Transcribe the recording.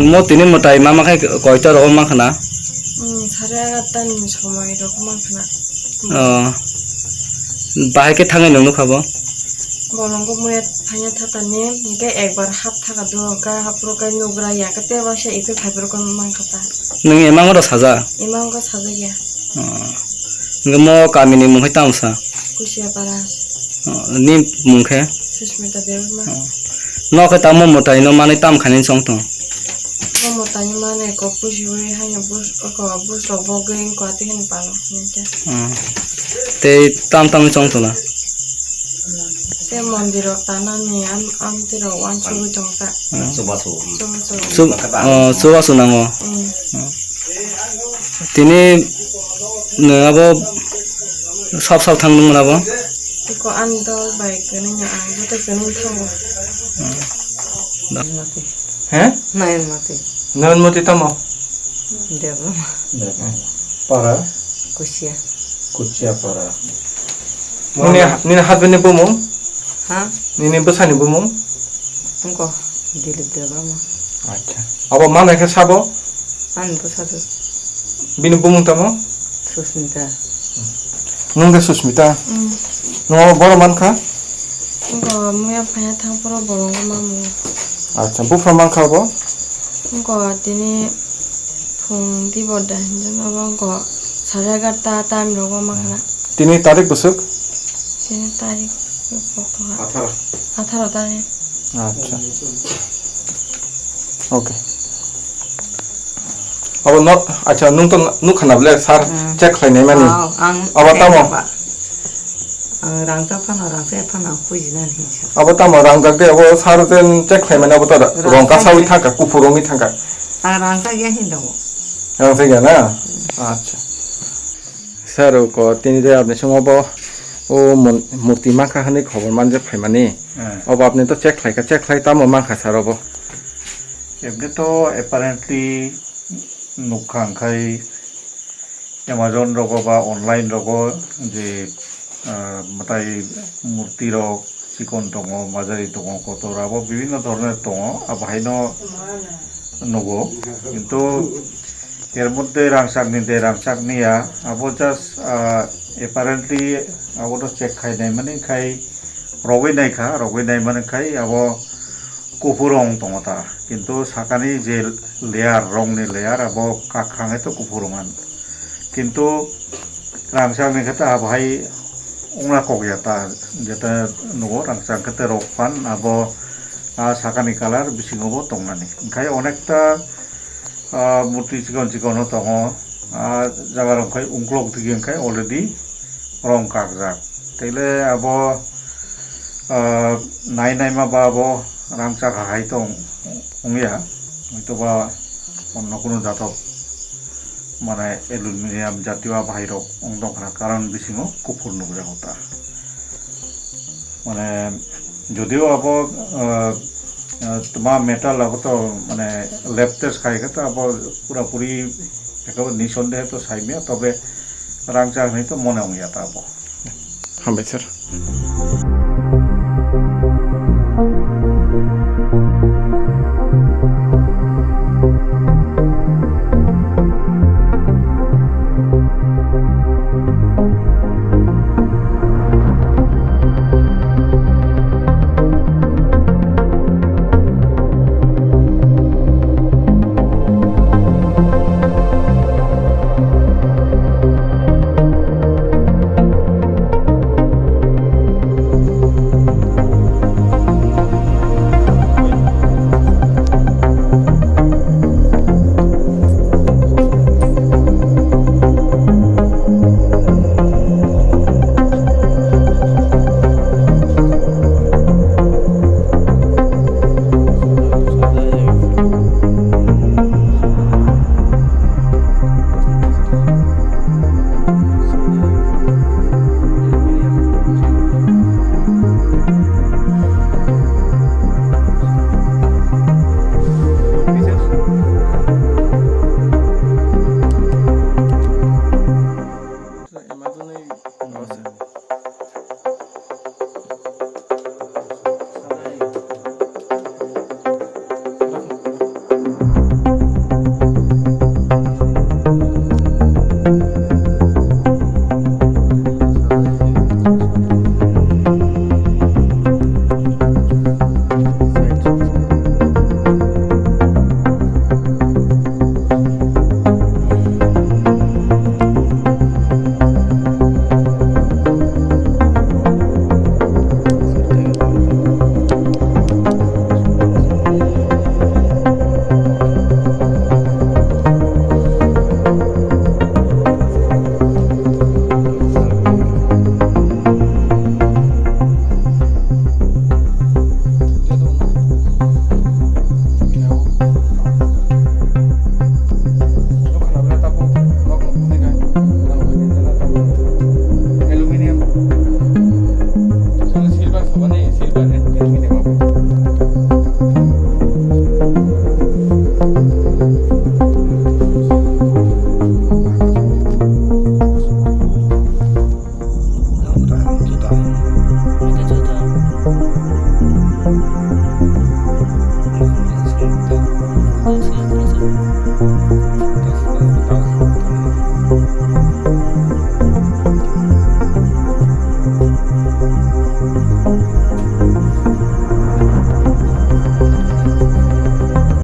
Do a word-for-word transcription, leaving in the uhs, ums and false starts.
Mo tini mwtai mama khai koito rogo mankha na? Hmm, sare egarta ni somoi rogo mankha na. Oh. Bahai khe thangwi nung nukha bo? Bolongo muya phanya thata ni, hingke ekbar hap thaka do, hingke hapro kai nugra ya, hingke tebo se ipi phaibrok mankha ta. Nung emango rw saja? Emango saja ya. Oh. Hingke mo kami ni mung hai tamo sa? Kusiapara. Oh, ni mung khe? Susmita Debbarma. Oh. No khe tamo mwtai no manwi tam khainani chong tong? Bo mwtai ni mane ko pujiwi haino bus-, ko bus rok bo geng ko ati haino palo hinwi khe. Hmm. Tei tam tam chong tong la? Tei mondir rok tanani am, am tei rok uansugwi tong ta. Hmm. Chubachu. Chubachu. Chu-, oh, chubachu nango. Hmm. Hmm. Tini nwng abo sap sap thang nung abo? Iko ani dol bai kwnwi no ang joto kwnwi thango. Hmm. He? Nayan mati. Nayan mati tamo? Debbarma. Debbarma. Para? Kusia. Kusia para. Nini, nini husband ni bumung? Ha? Nini bwsani bumung? Wngkha Dilip Debbarma. Acha. Abo manai khe sabo? Ani bwsajwk. Bini bumung tamo? Susmita. Nwng khe Susmita? Mm. Nwng abo boro mankha? Wngkha muya phaya thang phuru bolongo mamu. Acha, buphang mankha abo? Wngkha tini phung di borda hinjak abo wngkha sare egarta time rogo mankha. Tini tarik bwswk? Tini tarik bokha. Atharo. Atharo tarik. Acha. Okay. Abo no, acha, nwng to nukha na ble, sir, hmm, check khlainai mani. Oh, ang abo tamo? Ang rangchak phano, rangchak phano ang pujina hinsa. Abo tamo rangjak de, abo sir jen check khlaimani abo to rong kasawi thangkha, kuphur wngwi thangkha. Ang rangchak ya hin tongo. Rangchak ya na? Acha. Sir, ko tini je apni swngo bo o mon-, murti mankha hwnwi khobor manje phaimani. Hmm. Obo apni to check khlaikha, check khlai tamo mankha sir obo? Ebde to apparently nukha hwnkhe Amazon rogo ba online rogo je, ah, mwtai murti rok chikon tongo, majari tongo, kotor abo bibhinno dhoroner tongo, abo haino nugo. Kintu er moddhe rangchakni de rangchakni ya, abo just, ah, apparently abo to check khainai mani khai rogwi naikha, rogwi naimani khai abo kuphur wng tongo ta, kintu sakani je layer, rongni layer abo kakhang hai to kuphur wngmani, kintu rangchakni khe ta abo hai wngna kok ya ta, jeta nugo rangchak khe ta rok phan abo, ah, sakani colour bisingo bo tongnani, hwnkhe onekta ah, murti chikon chikon no tongo. Ah, jaga rok khai ungkuluk tigi khai already rong kakjak. Taile abo, ah, nai naima ba abo rangchak hai tong wngya. Hoito ba onno kunu jatok mane aluminium jatiyo bahai rok wng tong khna, karon bisingo kuphur nukjago ta. Mane, jodio abo, ah, ah, tma metal abo to, mane, lab test khai khe to abo pura puri ekhabai nisondehe to saimya, tobe rangchak hinwi to mone wngya ta abo. Hambai sir. Mane silver and green mane babu.